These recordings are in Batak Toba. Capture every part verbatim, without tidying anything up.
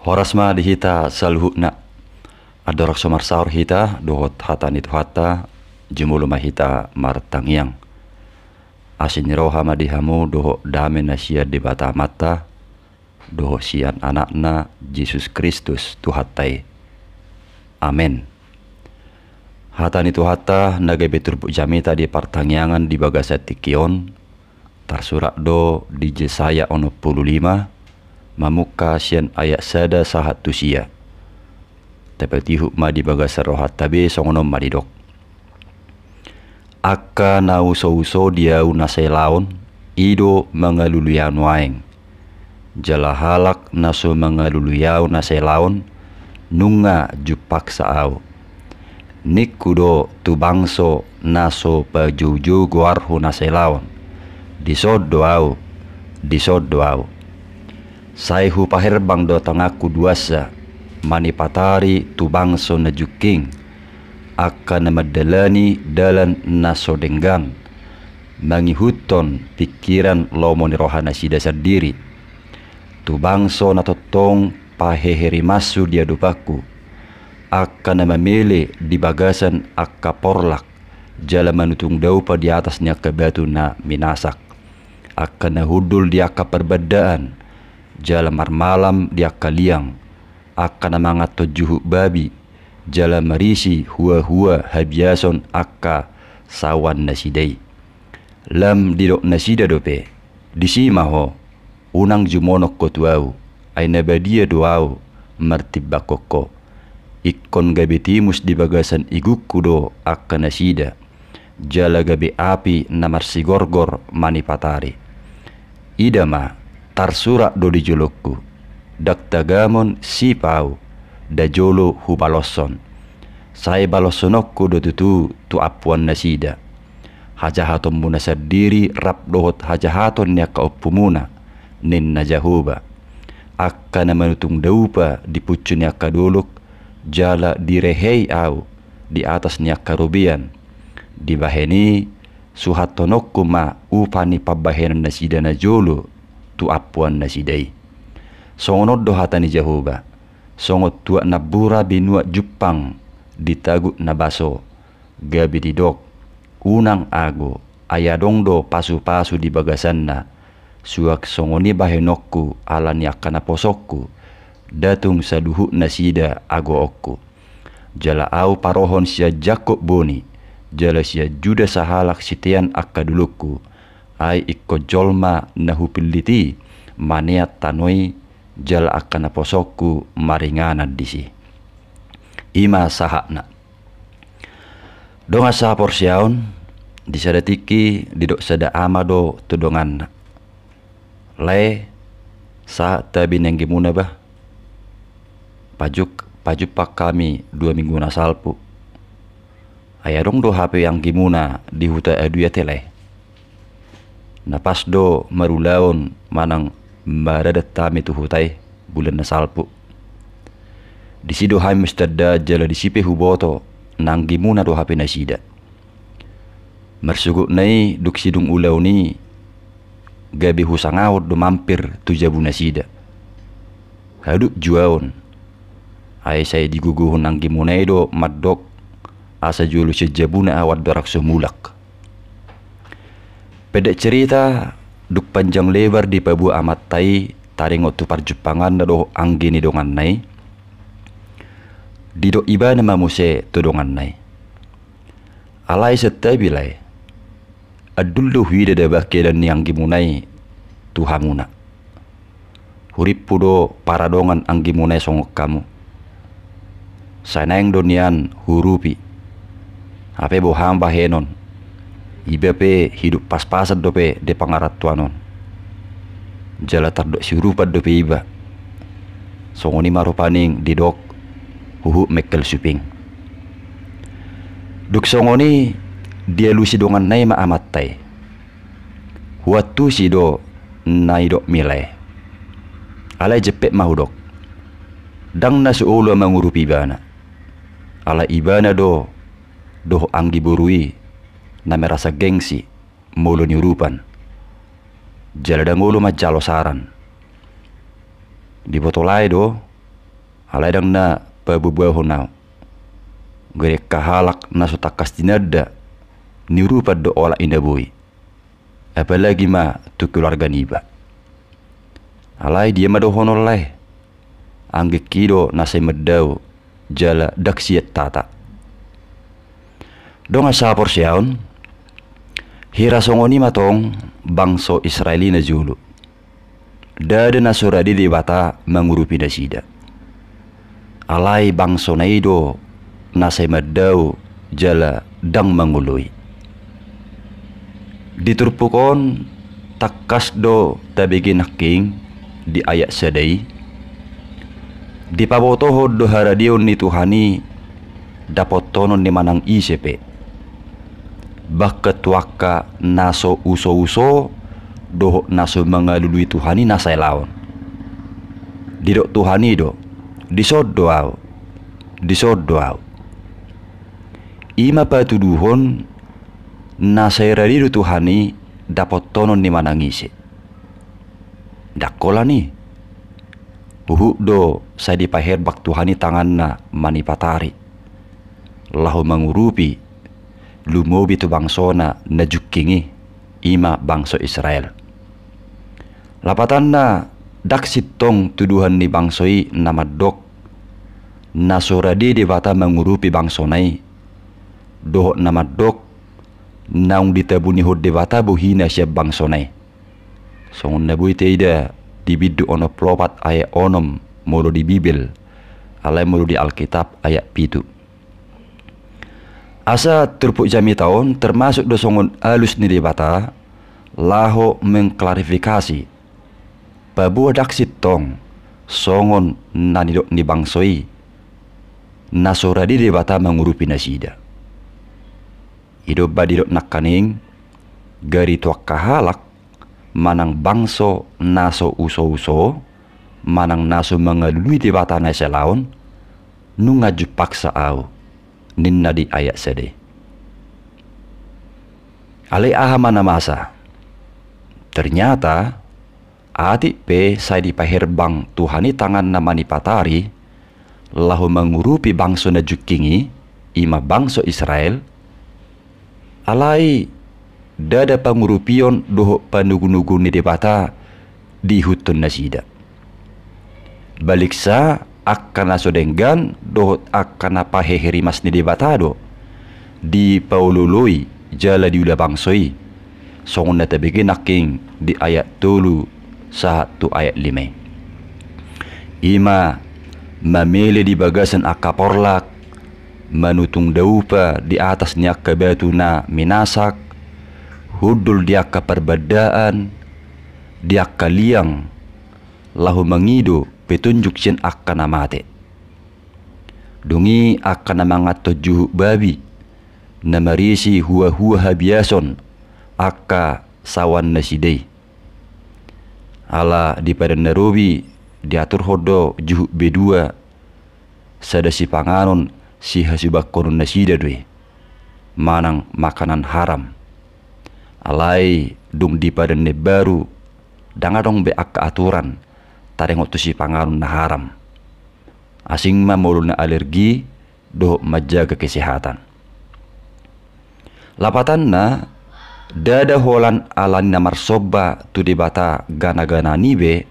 Horas ma di hita saluhutna. Andorang so marsaor hita dohot hata ni Tuhanta, jumolo ma hita martangiang. Asi ni roha ma di hamu dohot dame na sian Debata Amanta, dohot sian Anakna Jesus Kristus Tuhanta i. Amen. Hata ni Tuhanta na gabe turpuk jamita di partangiangan di bagasan tingki on, tarsurat do di Jesaya onom pulu lima, mamungka sian ayat sada sahat tu sia. Tapatihut ma di bagasan rohanta be, songon on ma didok. Angka na usouso di ahu na sai laon, i do mangalului ahu nuaeng. Jala halak na so mangalului ahu na sai laon, nunga jumpangsa ahu. Ningku do tu bangso na so pajoujou goarhu na sai laon, dison do ahu, dison do ahu. Sai hupaherbang do tanganku duansa, manipatari tu bangso na jungking, angka na mandalani dalan na so denggan, mangihuthon pingkiran lomo ni rohanasida sandiri. Tu bangso na tongtong pahehe rimashu di adopanku, angka na mamele di bagasan angka porlak, jala manutung daupa di atas ni angka batu na minasak, angka na hundul di angka parbandaan, jala marmalam di angka liang, angka na manganhon juhut babi, jala marisi huahua habiason angka saoannasida i. Lam didok nasida dope, disi ma ho, unang jumonon ho tu ahu, ai na badia do ahu martimbangkon ho. Ingkon gabe timus di bagasan igungku do angka nasida, jala gabe api na marsigorgor manipatari. Ida ma, tarsurat do di jolongku, ndang tagamon sip ahu, nda jolo hubaloshon. Sai baloshononku do tutu tu ampuannasida. Hajahatonmuna sandiri rap dohot hajahaton ni angka ompumuna, ninna Jahowa. Angka na manutung daupa di puncu ni angka dolok, jala direhei ahu di atas ni angka robean. Dibahen i, suhathononku ma upa ni pambahenannasida najolo tu ampuannasida i. Songon on do hata ni Jahowa, songon tuak nambura binuat jumpang di tagut na baso, gabe didok, unang ago, ai adong do pasupasu di bagasanna, suang songon i bahenonku ala ni angka naposongku, nda tung saluhutnasida agoonku. Jala ahu parohon sian Jakkob boni, jala sian Juda sahalak sitean angka dolokku, ai ingkon jolma na hupillit i manean tano i, jala angka naposongku maringanan disi. I ma sahatna. Dongan sahaporseaon, di sada tingki didok sada ama do tu donganna. Lae, sahat tabi ni anggimuna bah. Pajuk, pajumpang hami dua minggu na salpu. Ai adong do hape anggimuna di huta Aduya te lae. Na pas do marulaon manang maradat hami tu huta i bulan na salpu. Disi do hami mustanda jala disi pe huboto na anggimuna do hape nasida. Marsogotna i dung sidung ulaon i gabe husangahon do mampir tu jabunasida. Hadup juaon. Ai sai digogohon anggimuna i do mandok asa jolo sian jabuna ahu andorang so mulak. Pendek cerita, dung panjang lebar dipaboa amanta i taringot tu parjumpanganna dohot anggi ni donganna i, didok ibana ma muse tu donganna i. Alai santabi lae, andul do huida daba keadaan ni anggimuna i tu hamuna. Hurimpu do paradongan anggimuna i songon hamu. Sai naeng do nian huurupi. Hape boha ma bahenon. Iba pe hidup paspasan dope di pangarantoan on. Jala tardok siurupan dope iba. Songon i ma rupani didok huhut mengkel suping. Dung songon i dialusi donganna i ma amanta i. Huantusi do na nidokmi lae. Alai jempek ma hudok. Ndang na so olo mangurupi ibana. Alai ibana do dohot anggi boru i na merasa gengsi molo niurupan. Jala ndang olo manjalo saran. Diboto lae do Alai ndang na paboaboahon ahu. Gerek halak na so tangkas tinanda, niurupan do olat i na boi. Apalagi ma tu keluarga niba. Alai dia ma dohonon lae? Anggingki do na sai mandao jala ndang sian hata. Dongan sahaporseaon, hira songon i ma tong bangso Israel i na jolo. Ndada na so rade Debata mangurupi nasida. Alai bangsona i do na sai mandao jala ndang mangoloi. Di turpuk on tangkas do tabege nangkin di ayat sada i, dipabotohon do haradeon ni Tuhan i dapothonon ni manang ise pe. Bahkan tu angka na so usouso dohot na so mangalului Tuhan i na sai laon. Didok Tuhan i do, dison do ahu, dison do ahu. I ma patuduhon na sai rade do Tuhan i dapothonon ni manang ise. Ndang holan i. Huhut do sai dipaherbang Tuhan i tanganna manipat ari laho mangurupi, lumobi tu bangsona na jungking i, i ma bangso Israel. Lapatanna, ndang sintong tuduhan ni bangso i na mandok na so rade Debata mangurupi bangsona i, dohot na mandok naung ditabunihon Debata bohina sian bangsona i. Songon na boi taida di bindu onom pulu opat ayat onom molo di Bibel, alai molo di Alkitab ayat pitu. Asa turpuk jamita on termasuk do songon alus ni Debata laho mengklarifikasi, paboa ndang sintong songon na nidok ni bangso i na so rade Debata mangurupi nasida. I do umbahen didok nangkaning, gari tu angka halak manang bangso na so usouso manang na so mangalului Debata na sai laon, nunga jumpangsa ahu, ninna di ayat sada i. Alai aha ma na masa? Ternyata atik pe sai dipaherbang Tuhan i tanganna manipat ari laho mangurupi bangso na jungking i, i ma bangso Israel, alai ndada pangurupion dohot panugunuguon ni Debata diihuthon nasida. Baliksa angka na so denggan dohot angka na pahehe rimas ni Debata do dipaolooloi jala diula bangso i, songon na tabege nangkin di ayat tolu sahat tu ayat lima i. I ma mamele di bagasan angka porlak, manutung daupa di atas ni angka batu na minasak, hundul di angka parbandaan, di angka liang, laho mangido petunjuk sian angka na mate. Dung i angka na manganhon juhut babi, na marisi huahua habiason angka saoan nasida i. Ala di padan na robi diaturhon do juhut bedua, sada sipanganon sihasubanghonon nasida do i, manang makanan haram. Alai dung di padan na imbaru ndang adong be angka aturan taringot tu sipanganon na haram. Asing ma molo na alergi dohot manjaga kesehatan. Lapatanna, ndada holan ala ni na marsomba tu debata ganagana ni be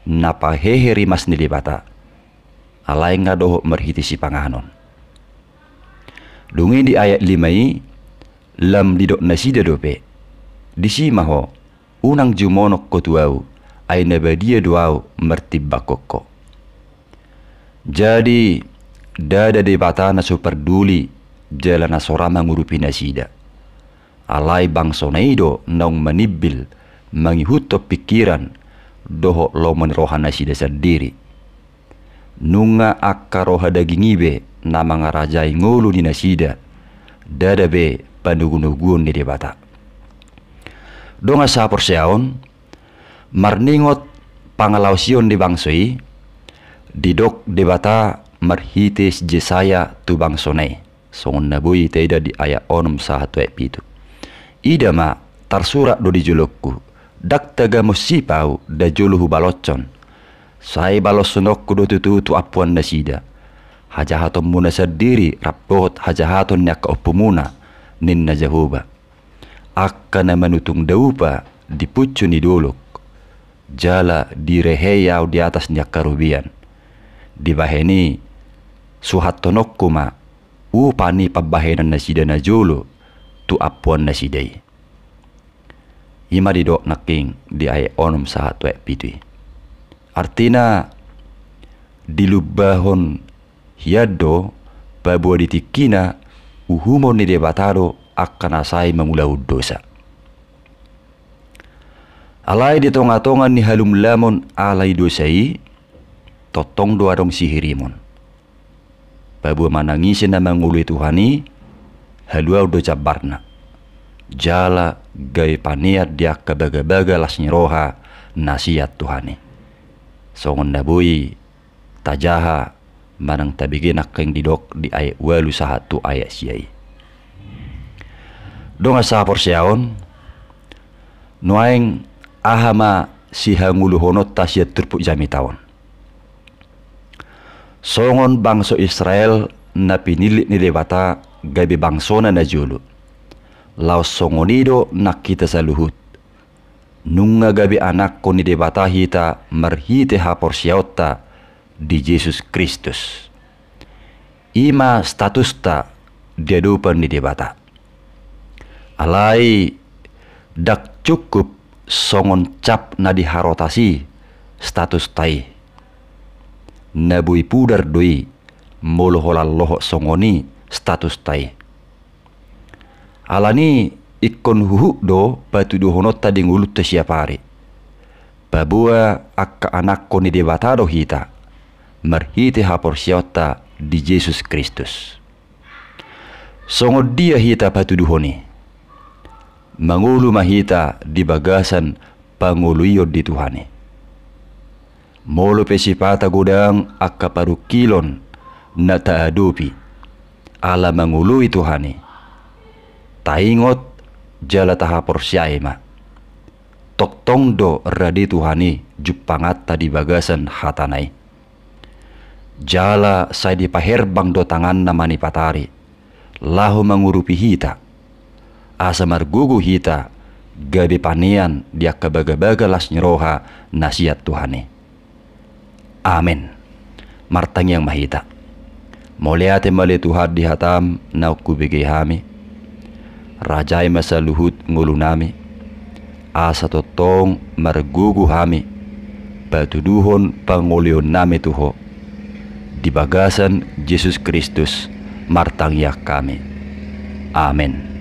na pahehe rimas ni Debata, alai nga dohot marhite sipanganon. Dung i di ayat lima i, lam didok nasida dope, disi ma ho, unang jumonok ho tu ahu, ai na badia do ahu martimbanghon ho. Jadi, ndada debata na so parduli jala na so ra mangurupi nasida. Alai bangsona i do naung manimbil mangihuthon pingkiran dohot lomo ni roha nasida sandiri. Nunga angka roha daging i be na mangarajai ngolu ni nasida, ndada be panugunuguon ni Debata. Dongan sahaporseaon, marningot pangalaosion ni bangso i, didok Debata marhite si Jesaya tu bangsona i, songon na boi taida di ayat onom sahat tu ayat pitu. Ida ma, tarsurat do di jolongku, ndang tagamon sip ahu nda jolo hubaloshon, Sai balosononku do tutu tu ampuan nasida hajahatonmuna sandiri rap dohot hajahaton ni angka ompumuna, ninna Jahowa. Angka na manutung daupa di puncu ni dolok, jala direhei ahu di atas ni angka robean. Dibahen i, suhathononku ma upa ni pambahenan nasida najolo tu ampuan nasida i. I ma didok nangkin di ayat onom sahat tu ayat pitu i. Artina, dilumbahon hian do, paboa di tingkina uhumon ni Debata do angka na sai mangulahon dosa. Alai di tongatonga ni halumlamon alai dosa i, tongtong do adong sihirimon. Paboa manang ise na mangoloi Tuhan i, haluaon do jambarna. Jala gabe panean di angka bagabaga las ni roha na sian Tuhan i. Songon na boi tajaha manang tabege nangkin didok di ayat ualu sahat tu ayat sia i. Dongan sahaporseaon, nuaeng aha ma sihangoluhononta sian turpuk jamita on? Songon bangso Israel na pinillit ni Debata gabe bangsona najolo, laos songon i do nang hita saluhut. Nunga gabe anakkon ni Debata hita marhite haporseaonta di Jesus Kristus. I ma statusta di adopan ni Debata. Alai ndang cukup songon cap na diharotas i statusta i. Na boi pudar do i molo holan lohot songon i statusta i. Alani ingkon huhut do patuduhononta di ngolunta siapari, paboa angka anakkon ni Debata do hita marhite haporseaonta di Jesus Kristus. Songon dia hita patuduhon i? Mangolu ma hita di bagasan pangoloion di Tuhan i. Molo pe sipata godang angka parungkilon na taadopi ala mangoloi Tuhan i, taingot jala tahaporseai ma, tongtong do rade Tuhan i jumpanganta di bagasan hatana i. Jala sai dipaherbang do tanganna manipat ari laho mangurupi hita, asa margogo hita gabe panean di angka bagabaga las ni roha na sian Tuhan i. Amen. Martangiang ma hita. Mauliate ma ale Tuhan di hatam naung hubege hami. Rajai ma saluhut ngolunami, asa tongtong margogo hami patuduhon pangoloionnami tu Ho. Di bagasan Jesus Kristus martangiang hami. Amen.